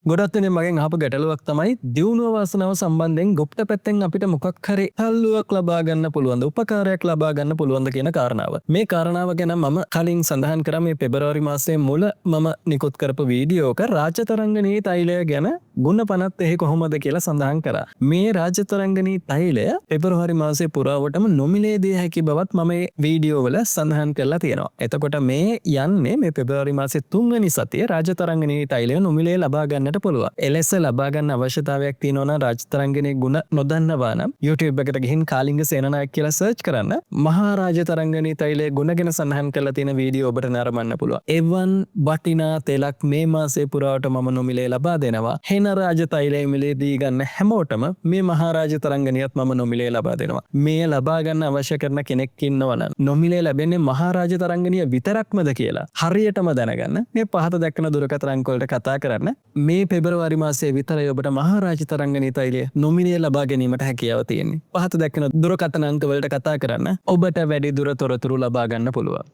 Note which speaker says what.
Speaker 1: ගොඩක් දෙනෙක් මගෙන් අහපු ගැටලුවක් තමයි දියුණුව වාසනාව සම්බන්ධයෙන් ගුප්ත පැත්තෙන් අපිට මොකක් හරි තල්ලුවක් ලබා ගන්න පුළුවන්ද, උපකාරයක් ලබා ගන්න පුළුවන්ද කියන කාරණාව. මේ කාරණාව ගැන මම කලින් සඳහන් කරා. මේ පෙබරවාරි මාසයේ මුල මම නිකුත් කරපු වීඩියෝ එක රාජතරංගනී තෛලය ගැන ගුණ පනත් එහි කොහොමද කියලා සඳහන් කරා. මේ රාජතරංගනී තෛලය පෙබරවාරි මාසයේ පුරාවටම නොමිලේ දිය හැකි බවත් මම මේ වීඩියෝ වල සඳහන් කරලා තියෙනවා. එතකොට මේ යන්නේ මේ පෙබරවාරි මාසයේ තුන්වෙනි සතියේ රාජතරංගනී තෛලය නොමිලේ ලබා ගන්නට පුළුවන්. එලෙස ලබා ගන්න අවශ්‍යතාවයක් තියෙනවා නම්, රාජතරංගනී ගුණ නොදන්නවා නම්, YouTube එකට ගිහින් කාලිංග සේනානායක කියලා සර්ච් කරන්න. මහා රාජතරංගනී තෛලයේ ගුණ ගැන සඳහන් කරලා තියෙන වීඩියෝ ඔබට නරඹන්න පුළුවන්. එවන් වටිනා තෙලක් මේ මාසයේ පුරාවට මම නොමිලේ ලබා දෙනවා. හෙන රාජ තෛලය මිලේ දී ගන්න හැමෝටම මේ මහා රාජතරංගනියත් මම නොමිලේ ලබා දෙනවා. මේ ලබා ගන්න අවශ්‍ය කරන කෙනෙක් ඉන්නවා නම්, නොමිලේ ලැබෙන්නේ මහා රාජතරංගනිය විතරක්මද කියලා හරියටම දැනගන්න මේ පහත දක්වන දුරකථන අංක වලට කතා කරන්න. මේ පෙබරවාරි මාසයේ විතරයි ඔබට මහා රාජතරංගනී තෛලය නොමිලේ ලබා ගැනීමට හැකියාව තියෙන්නේ. පහත දක්වන දුරකථන අංක වලට කතා කරන්න, ඔබට වැඩි දුර තොරතුරු ලබා ගන්න පුළුවන්.